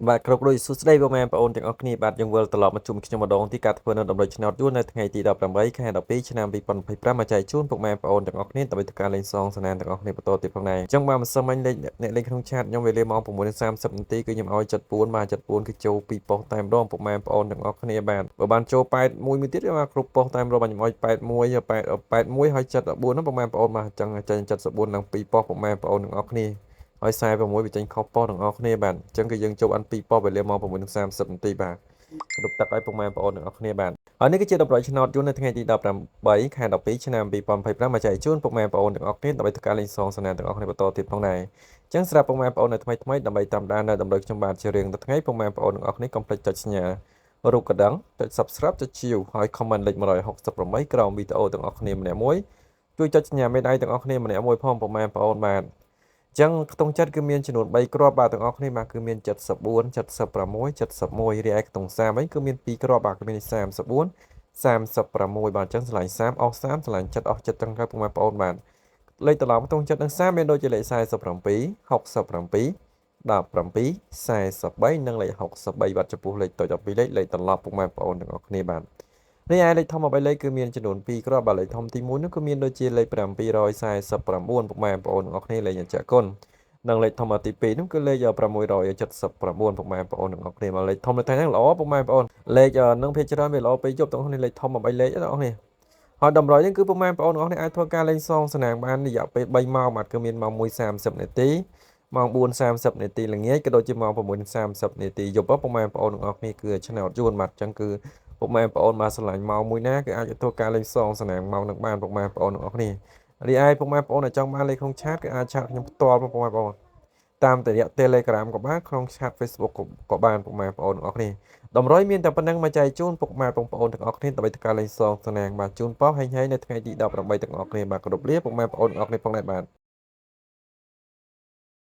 បាទគ្រប់ដូចសួស្តីបងប្អូនទាំងអស់គ្នាបាទយើងវិលត្រឡប់មកជួបខ្ញុំម្ដងទីការធ្វើនៅតម្រុយឆ្នោតយួននៅថ្ងៃទី18ខែ12ឆ្នាំ2025មកចែកជូនពុកម៉ែបងប្អូនទាំងអស់គ្នាដើម្បីធ្វើការលេងសងសណានទាំងអស់គ្នាបន្តទៀតផងដែរអញ្ចឹងបាទម្សិលមិញលេខអ្នកលេងក្នុង chat ខ្ញុំវេលាម៉ោង6:30នាទីគឺខ្ញុំឲ្យ74បាទ74គឺចូល2ប៉ុស្តិ៍តែម្ដងពុកម៉ែបងប្អូនទាំងអស់គ្នាបាទបើបានចូល81មួយទៀតបាទគ្រប់ប៉ុស្តិ៍តែម្ដងបាទខ្ញុំឲ្យ81 8 81ហើយ74ហ្នឹងពុកម៉ែបងប្អូនបាទអញ្ចឹងចេញ74ឡើង2ប៉ុស្តិ៍ពុកម៉ែបងប្អូនទាំងអស់គ្នាហើយ46វាចេញខុសប៉ុស្តិ៍ទាំងអស់គ្នាបាទអញ្ចឹងគឺយើងចូលអាន2ប៉ុស្តិ៍វេលាម៉ោង6:30នាទីបាទគ្រប់ទឹកឲ្យពុកម៉ែបងប្អូនទាំងអស់គ្នាបាទហើយនេះគឺជាតម្រុយឆ្នោតយួននៅថ្ងៃទី18ខែ12ឆ្នាំ2025មកចែកជូនពុកម៉ែបងប្អូនទាំងអស់គ្នាដើម្បីធ្វើការលេងសងសនាទាំងអស់គ្នាបន្តទៀតផងដែរអញ្ចឹងសម្រាប់ពុកម៉ែបងប្អូននៅថ្មីថ្មីដើម្បីតាមដាននៅតម្រុយខ្ញុំបាទជារៀងទៅថ្ងៃពុកម៉ែបងប្អូនទាំងអស់គ្នាកុំភ្លេចចុចសញ្ញារូបកណ្ដឹងចុច Subscribe ចុចជាវហើយ comment លេខ168ក្រោមវីដេអូទាំងអស់គ្នាម្នាក់មួយជួយចុចសញ្ញាមេដៃទាំងអស់គ្នាម្នាក់មួយផងពុកម៉ែបងប្អូនបាទចឹងខ្ទង់ចិត្តគឺមានចំនួន3គ្រាប់បាទទាំងអស់គ្នាបាទគឺមាន74 76 71រីឯខ្ទង់30វិញគឺមាន2គ្រាប់បាទគឺមាន34 36បាទអញ្ចឹងឆ្លាញ់30អស់30ឆ្លាញ់ចិត្តអស់ចិត្តទាំងក្រៅពុកម៉ែបងប្អូនបាទលេខត្រឡប់ខ្ទង់ចិត្តនឹង30មានដូចជាលេខ47 67 17 43និងលេខ63បាទចំពោះលេខតូច12លេខលេខត្រឡប់ពុកម៉ែបងប្អូនទាំងអស់គ្នាបាទនេះឯលេខធំ13លេខគឺមានចំនួន2គ្រាប់បាទលេខធំទី1នោះគឺមានដូចជាលេខ749ពុកម៉ែបងប្អូនទាំងអស់គ្នាលេខអញ្ចគុណនិងលេខធំទី2នោះគឺលេខ679ពុកម៉ែបងប្អូនទាំងអស់គ្នាមកលេខធំនៅថ្ងៃហ្នឹងល្អពុកម៉ែបងប្អូនលេខនឹងភាគច្រើនវាល្អពេលយប់ទាំងអស់គ្នាលេខធំ13លេខទាំងអស់គ្នាហើយតម្រុយនេះគឺពុកម៉ែបងប្អូនទាំងអស់គ្នាអាចធ្វើការលេងសងសនាងបានរយៈពេល3ម៉ោងបាទគឺមានម៉ោង1:30នាទីម៉ោង4:30នាទីល្ងាចក៏ដូចជាម៉ោង6:30នាទីយប់ពុកម៉ែបងប្អូនទាំងអស់គ្នាគឺឆ្នោតយួនបាទអញ្ចឹងគឺពុកម៉ែបងប្អូនបាទស្រឡាញ់ម៉ោងមួយណាគឺអាចធ្វើការលេងសងសនាងម៉ោងនឹងបានពុកម៉ែបងប្អូនទាំងអស់គ្នារីឯពុកម៉ែបងប្អូនដែលចង់បានលេខក្នុង chat គឺអាច chat ខ្ញុំផ្ទាល់ពុកម៉ែបងប្អូនតាមរយៈ Telegram ក៏បានក្នុង chat Facebook ក៏បានពុកម៉ែបងប្អូនទាំងអស់គ្នាតម្រុយមានតែប៉ុណ្្នឹងមកចែកជូនពុកម៉ែបងប្អូនទាំងអស់គ្នាដើម្បីធ្វើការលេងសងសនាងបាទជូនប៉ោះហេងហេងនៅថ្ងៃទី18ទាំងអស់គ្នាបាទគោរពលាពុកម៉ែបងប្អូនទាំងអស់គ្នាផងដែរបាទ។